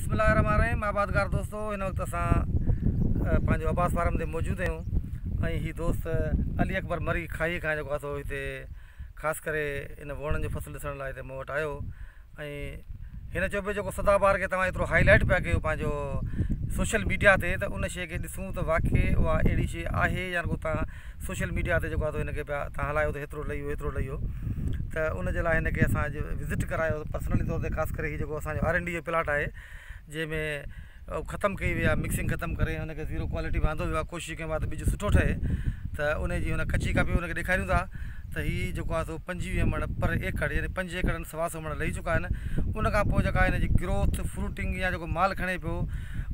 بسم الله الرحمن الرحيم آبادگار دوستو هن وقت اسان پنهنجو عباس فارم تي موجود آهيون ۽ هي دوست علي اڪبر مري کائي کان جيڪو آهي سو هتي خاص ڪري ان ووڻن جو فصل ڏسڻ لاء هتي مون وٽ آيو ۽ هن چيو پيو جيڪو سدا بهار کي توهان ايترو هائي لائيٽ پيا ڪيو پنهنجو سوشل ميڊيا تي ته ان شيء کي ڏسون ته واقعي اها اهڙي شيء آهي يا رڳو توهان سوشل ميڊيا تي جيڪو آهي سو هن کي پيا تان هلايو ته هيترو لهي ويو هيترو لهي ويو ته ان جي لاء هن کي اسان اڄ وزٽ ڪرايو پرسنلي طور تي خاص ڪري هي جيڪو اسانجو آر اين ڊي جو پلاٽ آهي جنهن ۾ ختم ڪئي وئي آهي مڪسنگ ختم ڪري هن کي زيرو ڪوالٽي ۾ آندو ويو آهي ڪوشش ڪئي آهي ته ٻج سٺو ٺهي ته ان جي هن ڪچي ڪاپي هن کي ڏيکاريون ٿا ته هي جيڪو آهي سو 25 مڻ پر ايڪڙ يعني پنج ايڪڙن سوا سو مڻ لهي چڪا آهن ان کان پوء جيڪا هن جي گروٿ فروٽنگ يا جيڪو مال کڻي پيو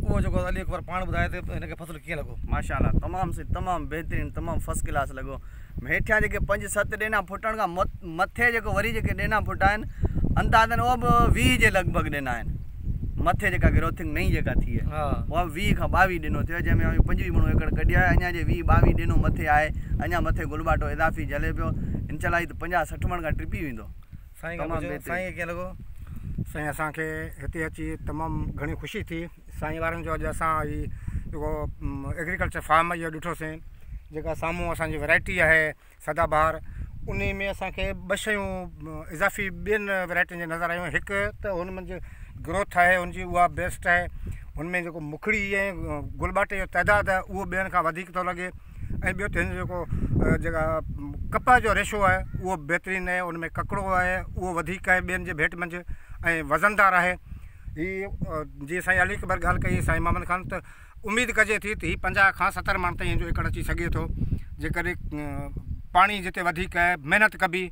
اهو جيڪو علي اڪبر پاڻ ٻڌائي ته هن کي فصل ڪيئن لڳو. ماشاء الله تمام سي تمام بهترين تمام فرسٽ ڪلاس لڳو هيٺيان جيڪي پنج ست ڏينا ڦٽڻ کان مٿي جيڪو وري جيڪي ڏينا ڦٽا آهن اندازن اهو به 20 جي لڳ ڀڳ ڏينا آهن مٿي جيڪا گروٿنگ نئين جيڪا ٿي آهي اها به 20 کان 22 ڏينو ٿيو آهي جنهن ۾ اوهين 25 مڻ ايڪڙ ڪڍي آهي اڃا جي 20 22 ڏينو مٿي آهي اڃا مٿي گلباٽو اضافي جهلي پيو انشاء الله هي ته 50 60 مڻ کان ٽپي ويندو. سائين کان پڇو سائين کي ڪيئن لڳو. سائين اسان کي هتي اچي تمام گهڻي خوشي ٿي سائين وارن جو اڄ اسان هي جيڪو ايگريڪلچر فارم اهو ڏٺوسين جيڪا سامهون اسان جي ورائٽي آهي سدا بهار انهي ۾ اسان کي ٻه شيون اضافي ٻين ورائٽين جي نظر آيون هڪ ته هن منجهه گروٿ آهي ان جي اها بيسٽ آهي هن ۾ جيڪو مکڙي ۽ گل ٻاٽي جو تعداد آهي اهو ٻين کان وڌيڪ ٿو لڳي ۽ ٻيو ته هن جو جيڪو جيڪا ڪپهه جو ريشو آهي اهو بهترين آهي ان ۾ ڪڪڙو آهي اهو وڌيڪ آهي ٻين جي ڀيٽ منجهه ۽ وزندار آهي هي جيئن سائين علي اڪبر ڳالهه ڪئي سائين محمد خان ته اميد ڪجي ٿي ته هي 50 کان 70 مڻ تائين هن جو ايڪڙ اچي سگهي ٿو جيڪڏهن پاڻي جتي وڌيڪ آهي محنت ڪبي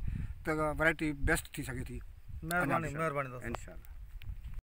ته ورائٽي بيسٽ ٿي سگهي ٿي. مهرباني مهرباني دوستو. انشاء الله.